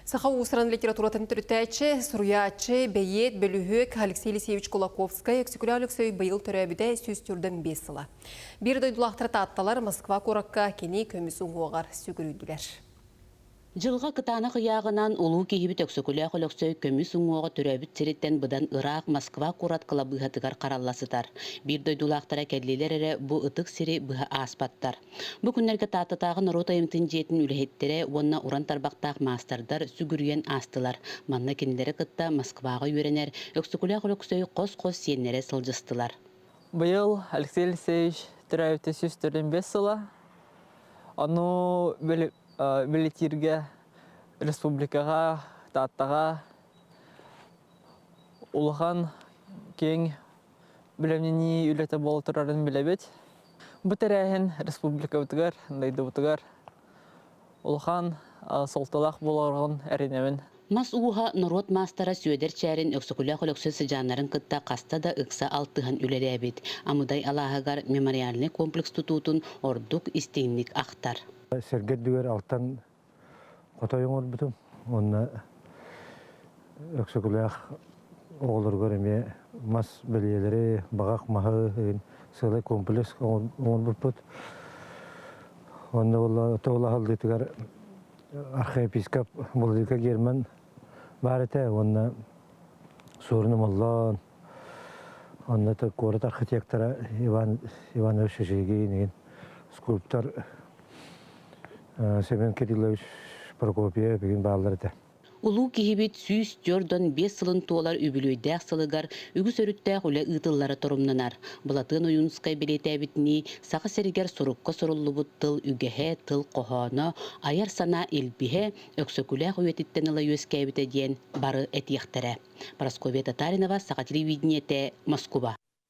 Саха уус-уран литературатын төрүттээччи, суруйааччы, бэйиэт, бөлүһүөк Алексей Елисеевич Кулаковскай Өксөкүлээх Өлөксөй быйыл төрөөбүтэ 145 сыла. Биир дойдулаахтар таатталар Москва куоракка кини көмүс уҥуоҕар сүгүрүйдүлэр. Дьылҕа кытаанах ыйааҕынан улуу киһибит Өксөкүлээх Өлөксөй көмүс уҥуоҕа төрөөбүт сириттэн быдан ыраах Москва куорат кылабыыһатыгар харалла сытар. Биир дойдулаахтара кэллилэр эрэ бу ытык сири быһа ааспаттар. Бу күннэргэ Тааттатааҕы норуот айымньытын дьиэтин үлэһиттэрэ уонна уран тарбахтаах маастардар сүгүрүйэн аастылар. Манна кинилэри кытта Москваҕа үөрэнэр Өксөкүлээх Өлөксөй хос-хос сиэннэрэ сылдьыстылар. Быйыл Алексей Алексеевич төрөөбүтэ 145 сыла. Ону бэлиэтииргэ республикаҕа, Тааттаҕа улахан киэҥ бэлэмнэнии үлэтэ буола турарын билэбит. Бу тэрээһин республикабытыгар, дойдубутугар улахан суолталаах буоларын эрэнэбин. Мас ууһа норуот маастара Сүөдэр Чээрин Өксөкүлээх Өлөксөй сыдьааннарын кытта хаста да ыкса алтыһан үлэлээбит. Амыдай алааһыгар мемориальнай комплекс тутуутун ордук истиҥник ахтар. Сэргэ үрдүгэр алтан хотой оҥорбутум уонна Өксөкүлээх оҕолоругар эмиэ мас бэлиэлэри, баҕах маһы сыалай комплекс оҥорбуппут. Онно тоҕула аһыллыытыгар архиепископ Владыка Герман баар этэ уонна Суорун Омоллоон, онно куорат архитектора Иван Иванович Шишигин, скульптор Семен Кириллович Прокопьев бүгүн бааллар этэ. Улуу киһибит 145 сылын туолар үбүлүөйдээх сылыгар үгүс өрүттээх үлэ ыытыллара торумнанар. Былатыан Ойуунускай бэлиэтээбитинии, Саха сиригэр сурукка суруллубут тыл үгэһэ, тыл хоһооно, айар санаа илбиһэ Өксөкүлээх үйэтиттэн ыла үөскээбитэ диэн бары этиэхтэрэ. Парасковья Татаринова, Саха телевидениетэ, Москуба.